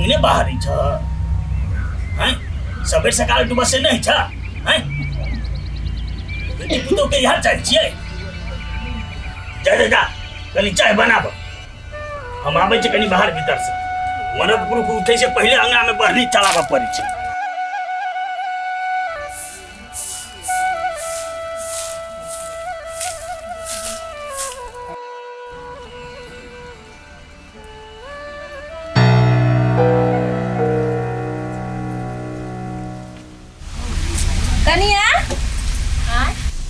अंगने बाहरी छ हैं सबेर सकाल डूबा से नहीं छ हैं बेटी पुतोह के यहाँ चाहै छियै जा जा जा कनी चाय बनाब हम आबै छी कनी बाहर भीतर से मरद पुरुष उठै से पहिले अंगना में बढ़नी चलाबऽ पड़ै छै। कनिया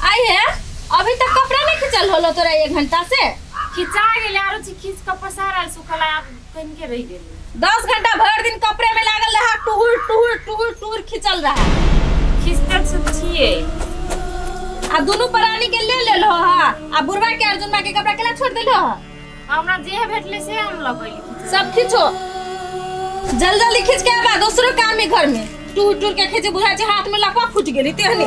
आई है अभी तक कपड़ा नहीं खिंचल होलो तोरा एक घंटा से। खिंचा गेलै आरो छी खींच कऽ पसारल सुखल आब कनिके रहि गेलै। 10 घंटा भर दिन कपड़े में लागल रहा, टुहुर टुहुर टुहुर टुहुर खिंचल रहा। खींचते तऽ छियै। आ दोनों प्राणी के ले लेलो हा आ बुढ़वा के अर्जुन के कपड़ा केला छोड़ देलो हा? हमरा जे भेटलै से हम लगैली। सब खींचो, जल्दी जल्दी खींच के आबा, दोसरो काम है घर में। टूर टूर के खींचे बुझा छै हाथ में लकवा फूट गेली तेहने।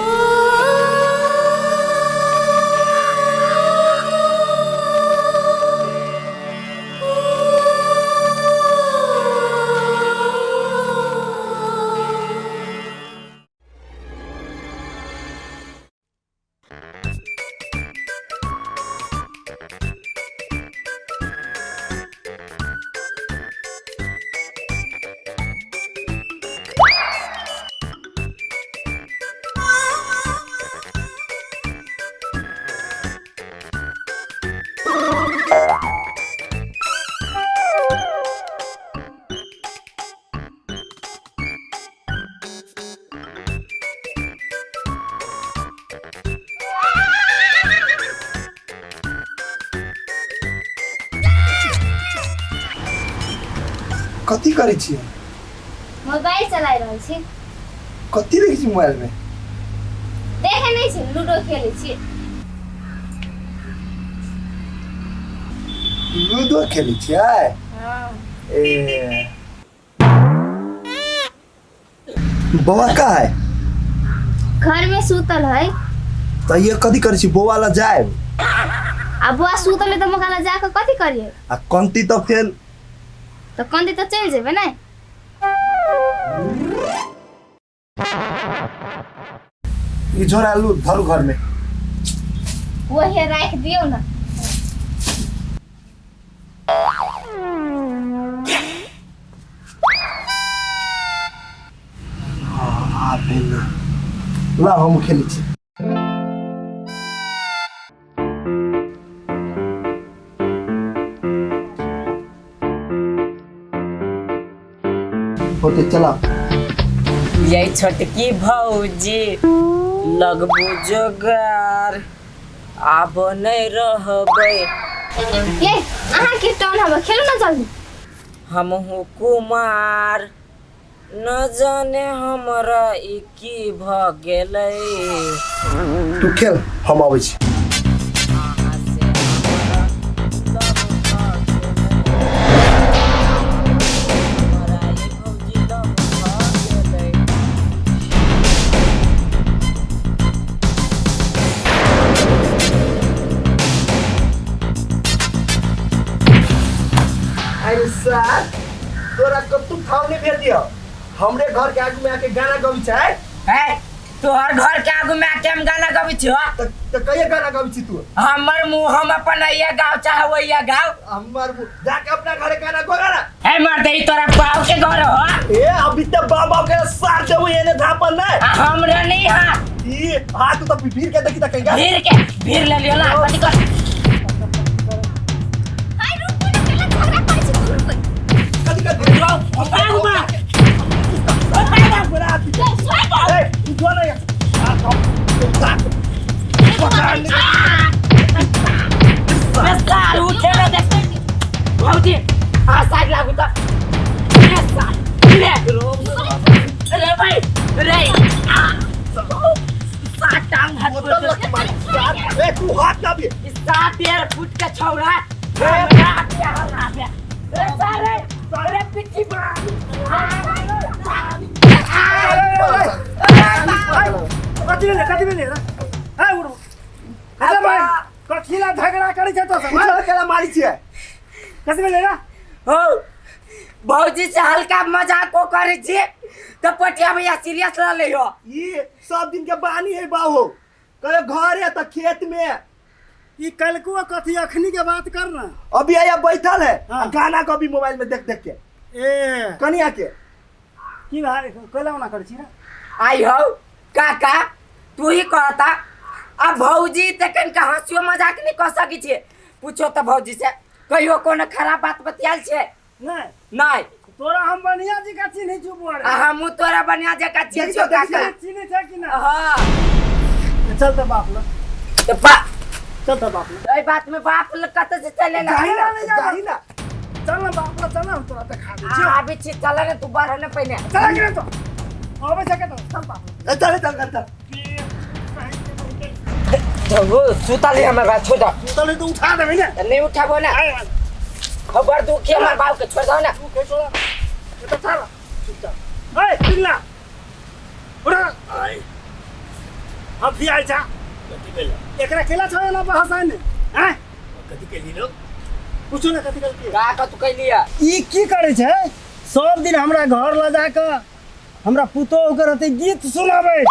कथी करै छियै? मोबाइल चला रहल छी। कथी देखै छी मोबाइल में? देखे नहीं छी, लूडो खेले छी। लूडो खेलै छियै? हाँ। ए बौआ का है? घर में सुतल है। तऽ ये कथी करै छी? बौआ ला जायब। आ बौआ सुतल है तऽ मकाला जाके कथी करिए? आ कनती तऽ फेर? तऽ कनती तऽ चलि जेबै ने। ई झोरा लू, धरू घर में। वही राखि दियौ ने। आ भेलै, ला हम खेलै छी। होते चला। ये छोटकी भौजी लगबू जोगार आब नहीं रहबै। ये अहाँ के टर्न हवे, खेलू ना जल्दी। हमहू कुमार न जाने हमरा ई की भ गेलै। तू खेल, हम अबै छी। अहाँ से हमरा लव भ गेलै। हमरा ई भौजी लव भ गेलै। अरे सर, तोरा कतू ठाव नहीं भेज दियो, हमरे घर के आगू में आके गाना गबी छै। है तोहर घर के आगू में आके हम गाना गबै छियो? त त कहिया गाना गबी छी तू? हमर मुंह, हम अपन अइया गाँव चाहे वैया गाँव। हमर मुंह, जाके अपना घरे गाना गो गाना। है मर दे, तोरा बाप के घर हो। ए अभी त बाप बाप के सार देबो एने धापल नहीं। आ हमरा नहीं हा। ई हाथ तू त भीड़ के देखी त कहिया। भीड़ के भीड़ ले लियो ला कथी कर। हाय रुकू ने, केला झगड़ा करै छी दुनू कोइ? कथी कथी? बाबू बा। ए तू जो ना आ तो पकड़ ले। बे सार उठे ना देख भौजी, आ साइड लागू त रे सार रे रे भाई रे आ सात टांग हाथ बोतल लग मार सार, ए तू हाथ ना भी। 7 डेढ़ फुट के छौड़ा हमरा आके हमरा बे रे सारे रे पिट्ठी। कथी भेलै? कथी भेलै रे? है उड़ू अरे भाई, कथी ला झगड़ा करै छै तो सब? केला मारी छियै? कथी भेलै रे? हो भौजी से हल्का मजाक करे छी तो पटिया भैया सीरियस ल ले हो। ई सब दिन के बानी है बाहो, कहे घर है तो खेत में। ई कलकुआ कथी अखनी के बात कर ना। अभी आया बैठल है। हाँ। गाना कभी मोबाइल में देख देख के। ए कनिया के की भाई कैला ओना करै छी रे? आई हो काका तू ही कहता अब भौजी ते कनिका हंसियो मजाक नहीं कर सकै छियै। पूछो तो भौजी से कहियो कोनो खराब बात बतियाल छै? नहीं नहीं। तोरा हम बढ़िया जी का चिन्है छियौ बुआ रे। आ हमहूँ तोरा बढ़िया जकाँ चिन्है छियौ काका। चिन्है छै कि ना? हाँ। चल त बाप ल। त बा चल त बाप ल। एहि बात में बाप ल कतऽ से चले ला? जाही ना, जाही ना। चल ना बाप ल, चल ना, हम तोरा देखा दै छियौ। आबै छी, चल ने तू बढ़ ने पहिने। चल के तो आबै छै के तो, चल बाप ल। चल चल चल चल। वो सुतल है हमर बाप, छोड़ दो। सुतल है तो उठा देबै ने। नहीं उठाबो ना। खबर दुखी हमर बाप के, छोड़ दो ना। तू के छोड़ा। ये तो चल। चुपचाप। ओए पिल्ला। उठा। आय। हम भी आयल छा। कथी भेल? एकरा केला छो ना बहसाय ने? हैं? कथी केली लोग? पूछो ना कथी केलकी। का कथी कैलिया? ई की करै छै? सब दिन हमरा घर ल जाके हमरा पुतोह के रहते गीत सुनाबै,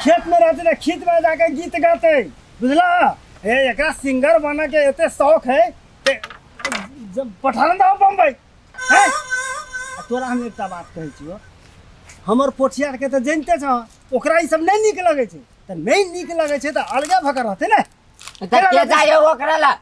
खेत में रहते ना खेत में जाके गीत गाते, बुझला? ए एकरा सिंगर बने के एते शौक है ते जब पठान दहो बम्बई। हैं? आ तोरा हम एकटा बात कहै छियौ, हमर पोठिया के तऽ जनिते छह, ओकरा ई सब नहि नीक लगै छै, तऽ नहि नीक लगै छै तऽ अलगे भऽ कऽ रहतै ने। तऽ के जाय ओकरा ला?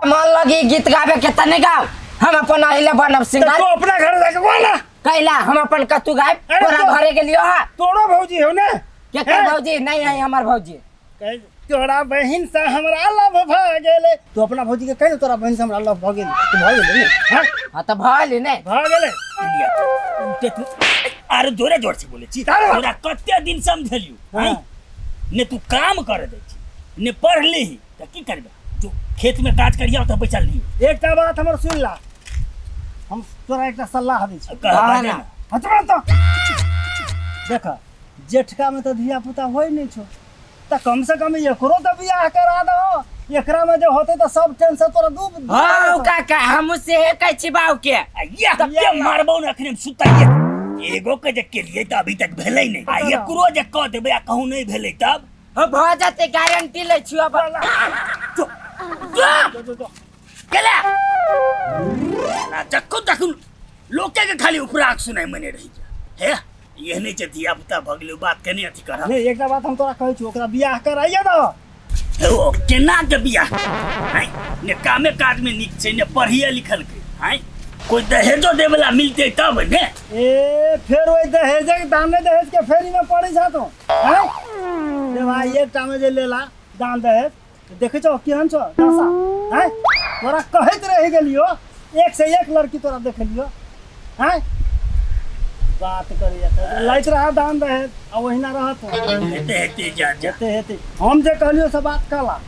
मन लगी गीत गावे के तऽ नहि गाओ, हम अपन अहिले बनब सिंगर। तू अपना घर जाके बोल ना। कैला हम अपन कतू गायब? तोरा घरे गेलियो हा? तोरो भौजी हो ने? केकर भौजी? नहीं है हमर भौजी। तोरा बहिन से हमरा लव भ गेलै। तू अपना भौजी के कहि तोरा बहिन से हमरा लव भ गेलै, तो भ गेलै ने? हां हां त भ गेलै ने, भ गेलै। अरे जोरे जोर से बोले छी, तोरा कते दिन समझलियो हैं? ने तू काम कर दै छी ने पढ़ लीही, त की करबे? जो खेत में काज करिया त बैठल रही। एकटा बात हमर सुन ला, हम तोरा एकटा सलाह दै छी। कह ना। हटबा त देख, जेठका में त धिया पुता होय नहीं छो, त कम से कम एकरो त बियाह करा दो। एकरा में जे होते त सब टेंशन तोरा डूब। हां काका हम से कहै छी बाऊ के। या के मारबौ न अखने सुताइए। एगो के जे केलिए त अभी तक भेलै नहीं, आ एकरो जे क देबै आ कहूं नहीं भेलै तब हो भ जते, गारंटी लै छियो। अब गेला ना जखन तखन लोके के खाली उपराग सुनाइ मने रही जा। हे एहने जे धिया पुता भ गेलै बात केने अथी करब। नहीं एकटा बात हम तोरा कहै छी, ओकरा बियाह कराइए दो। ओ केना के बियाह? हैं ने कामे काज में नीक छै ने पढ़िए लिखल के, हैं कोई दहेजो देवला मिलते तब ने। ए फेर ओइ दहेजक दाने दहेज के फेरी में पड़ै छ तू, हैं? रे भाई एकटा में जे लेला दान दहेज, देखै छौ केहन छौ दशा, हैं? तोरा कहैत रहि गेलियो, एक से एक लड़की तोरा देखलियो, हैं? बात करिए त लैत रहा दान दहेज आ ओहिना रहत। हेते हेते जा जा। हेते हेते हम जे कहलियो से बात कला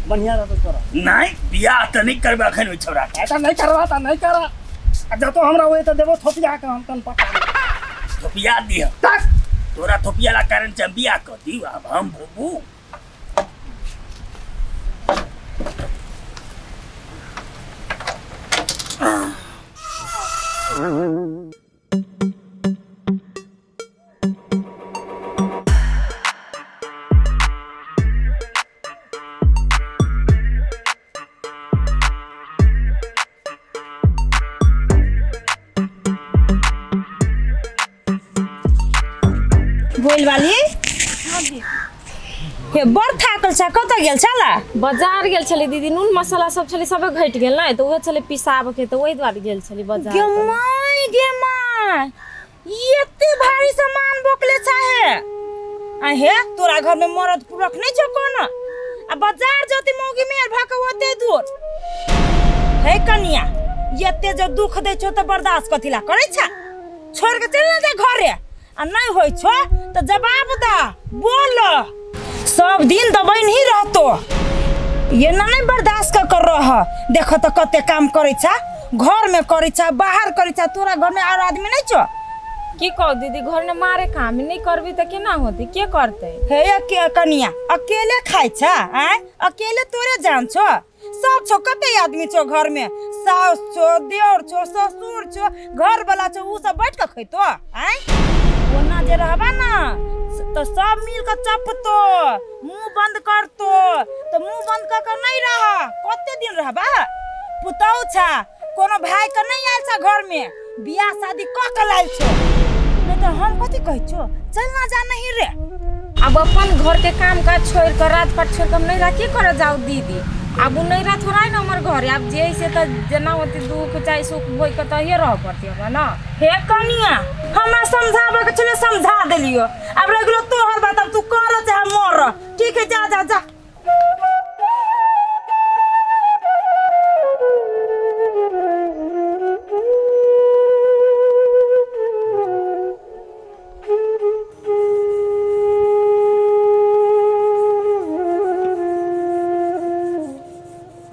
बढ़िया रहत तोरा। नहीं बियाह त नहीं करबा अखन ओइ छौड़ा के। ऐसा नहीं करबा त नहीं करा, आ जतो हमरा ओए त देबो थोपिया के हम तन पका थोपिया दिह। तक तोरा थोपिया ला कारण से बियाह क दियो, अब हम भोगू। बोल वाली हे बड़ थाकल छ, कतऽ गेल छला? बाजार गेल छली दीदी, नून मसाला सब छली सब घटि गेल ने, तऽ उहे छलै पिसाब के, तऽ ओहि दुआरे गेल छली बाजार। गे माय गे माय, एते भारी सामान बोकले छ हे। आ हे तोरा घर में मरद पुरख नहीं छौ कोनो, आ बाजार जते मौगी मेर भऽ के ओते दूर। हे कनिया, एते जो दुख दै छौ तऽ बर्दाश्त कथी ला करै छ? छोड़ के चल ना जा घरे, आ नहीं होई छौ तऽ जवाब द, बोल। सब दिन दबाई नहीं रहतो, ये ना नहीं बर्दाश्त कर रह। देखो तो कते काम करै छ, घर में करै छ, बाहर करै छ, तोरा घर में और आदमी नहीं छौ? की कहू दीदी, घर में मारे काम नहीं करबी तऽ केना होतै, के करतै? हे कनिया, अकेले खाइ छ, आँय? अकेले तोरे जान छौ? सब छौ, कते आदमी छौ घर में, सास छौ, देवर छौ, ससुर छौ, घर वाला छौ, उ सब बैठ के खैतो। आय ओना जे रहबा ना तो सब मिल के चपतो, मुंह बंद करतो, तो मुंह बंद कर के नहीं रह, कते दिन रहबा? पुतहु छा, कोनो भाई के नहीं आयल छा घर में, बियाह शादी क के लायल छो, नहीं तो हम कथी कहै छो, चल ना जा नहीं रे। अब अपन घर के काम काज छोड़ कर राजपाट छोड़ कर हम नैहरा की करे जाऊ दीदी? अब उ नैहरा थोड़ा है ना हमर घर, अब जे से तो जेना होती दुख चाहे सुख होई के तहिए रह पड़ती हमरा ना। हे कनिया, हमरा समझाबे के छले समझा देलियो, अब रह गेलो तोहर बात, अब तू कर चाहे मर, ठीक है, जा जा जा।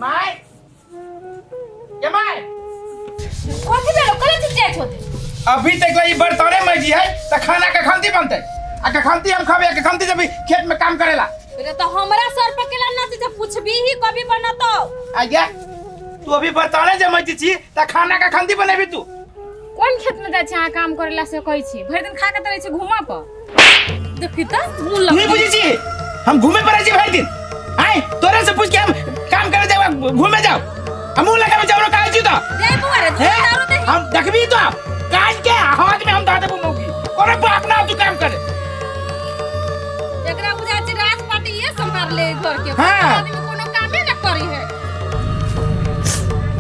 My, ये my. कथी भेलो? कला चीज जाय छोते? अभी तक ला ई बर्तने मजी है त खाना के खंती बनते, आ के खंती हम खाबे, के खंती जब खेत में काम करेला। रे तो हमरा सर पर केला ना चीज पूछबी ही कभी बनतो। आ गया तू अभी बर्तने जे मजी छी त खाना के खंती बनेबी तू। कोन खेत में जाय छी अहाँ काम करेला से कहै छी? भरि दिन खा के त रहै छी घुमा पर। देखी त मुंह लग। नहीं बुझी छी हम घूमे पर छी भरि दिन। आय तोरे से पूछ के हम काम करे जाओ घूमे जाओ, हम मुंह लगाबे जाओ काहे छी त? जाय बुआ रे, तू दारू दे। हम देखबी तो काज के हाथ में हम दा देबो मौगी, कोनो बाप ना तू काम करे। एकरा बुझा छी राजपाटी ये संभाल ले घर के। हाँ। आदमी कोनो कामे ना करी है।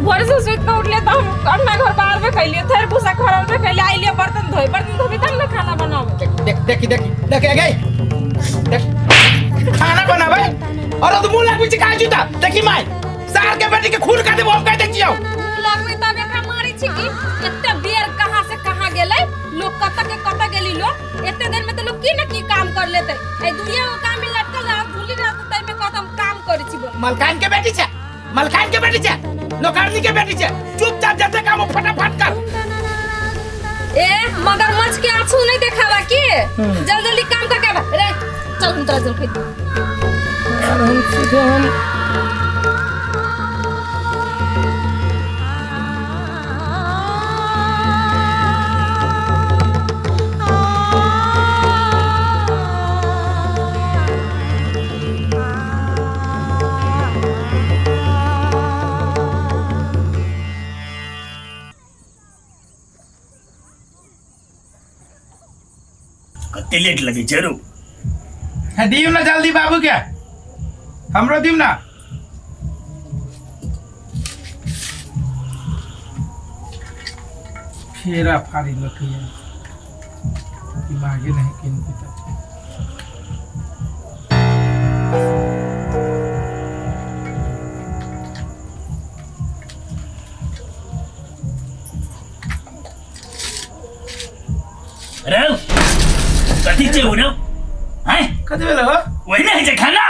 भोर से सुत के उठले तो हम अपना घर बाहर में खैलिए, थेर भूसा घर में खैलिए, आइलिए बर्तन धोए, बर्तन धोबे तब ना खाना बनाबे। देख देख देख देख गई देख खाना बनाबे और तो मुंह लागबे छी काहे जूता। देखी my सार के बेटी के खून का देबो हम कह दे छियौ। मुंह लगबे तब एकरा मारी छी की एते बेर कहां से कहां गेलै लोग, कत के कत गेली लोग, एते देर में तो लोग की ना की काम कर लेते। ए दुनिया के काम में लटकल रह झूली रह तै में कत हम काम करै छी बोल। मलकान के बेटी छै, मलकान के बेटी छै, नौकरनी के बेटी छै, चुपचाप जते काम फटाफट कर। ए मगरमच्छ के आंसू नहीं देखावा की, जल्दी जल्दी काम करके आवा। रे चल हम तोरा जल खै। हम सीधे हम कते लेट लगे छै रो। दियौ ना जल्दी बाबू के, हमरो दियौ ना। फेरा फारी लकिया दिमागे नहीं किनती तक। रे कथी छै ओ रे? हैं कथी भेल हो? वही नहीं छै खाना।